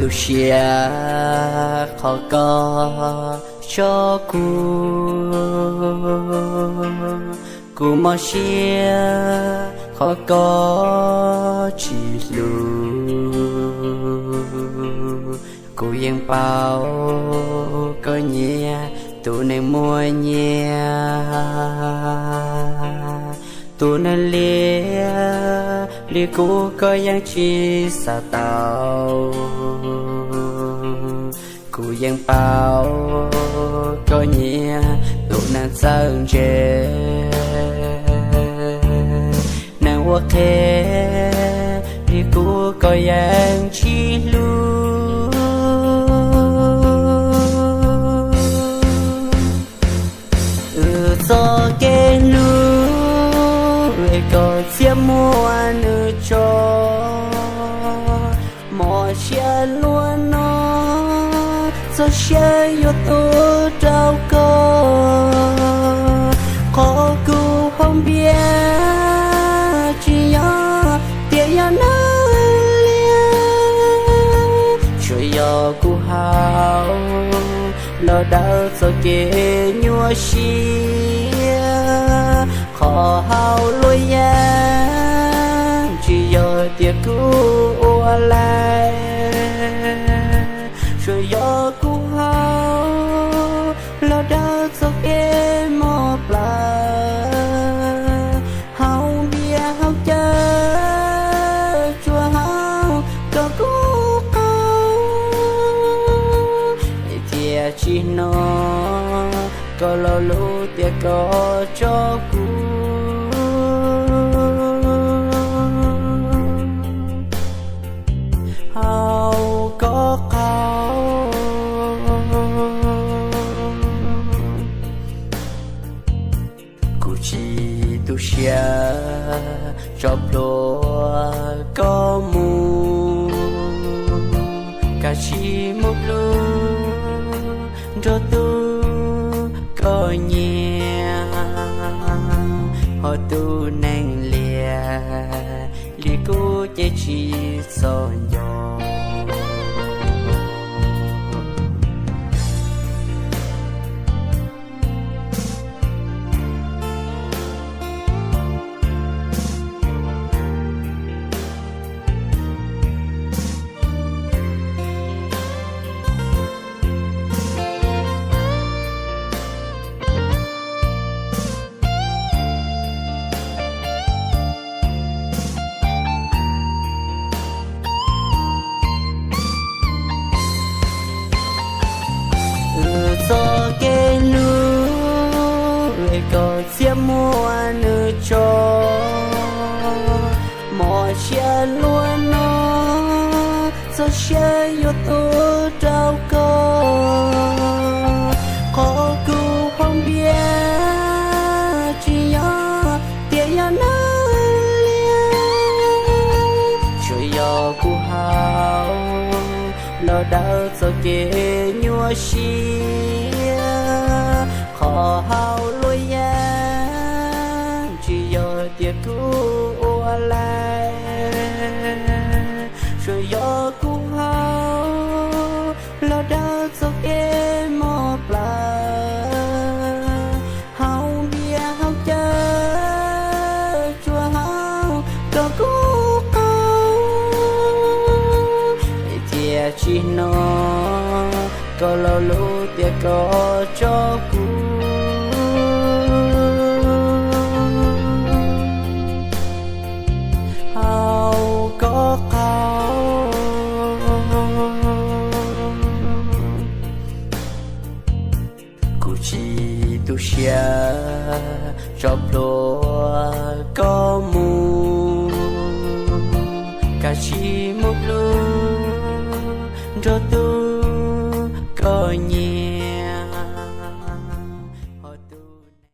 Tu siab qhov koj tso kuv, kuv mob siab qhov koj tsis hlub. Kuv yeej paub koj nyiam tus neeg muaj nyiaj, tus neeg liab li kuv koj yeej tsis xav tau. Kuv yeej paub koj nyiam tus neeg txawj ntse, neeg ua qhev li kuv koj yeej tsis hlub. Wb txoj kev hlub es koj txia muag nws tso, mob siab luaj no txoj sia yuav tuag rau koj. Qhov kuv haus npias tsis yog tias yog neeg liab, tsuas yog kuv haus los daws txoj kev nyuaj siab. Qhov haus luaj yeej tsis yog tias kuv ua laij, tsuas yog kuv haus los daws txoj kev mob plawv. Haus npias haus cawv tsuas haus kom kuv qaug, thiaj tsis hnov koj lo lus tias koj tso kuv, haus kom qaug. Kuv tsis tu siab tso plhuav koj mus, kav tsij mus hlub nrog tus koj nyiam, ho tus neeg liab li kuv ces tsis txhob nco. Wb txoj kev hlub es koj txia muag nws tso, mob siab luaj no txoj sia yuav tuag rau koj. Qhov kuv haus npias tsis yog tias yog neeg liab, tsuas yog kuv haus los daws txoj kev nyuaj siab. Qhov haus luaj yeej tsis yog tias kuv ua laij, tsuas yog kuv haus los daws txoj kev mob plawv. Haus npias haus cawv tsuas haus kom kuv qaug, thiaj tsis hnov koj lo lus tias koj tso kuv, haus kom qaug. Kuv tsis tu siab tso plhuav koj mus, kav tsij mus hlub nrog tus koj nyiam,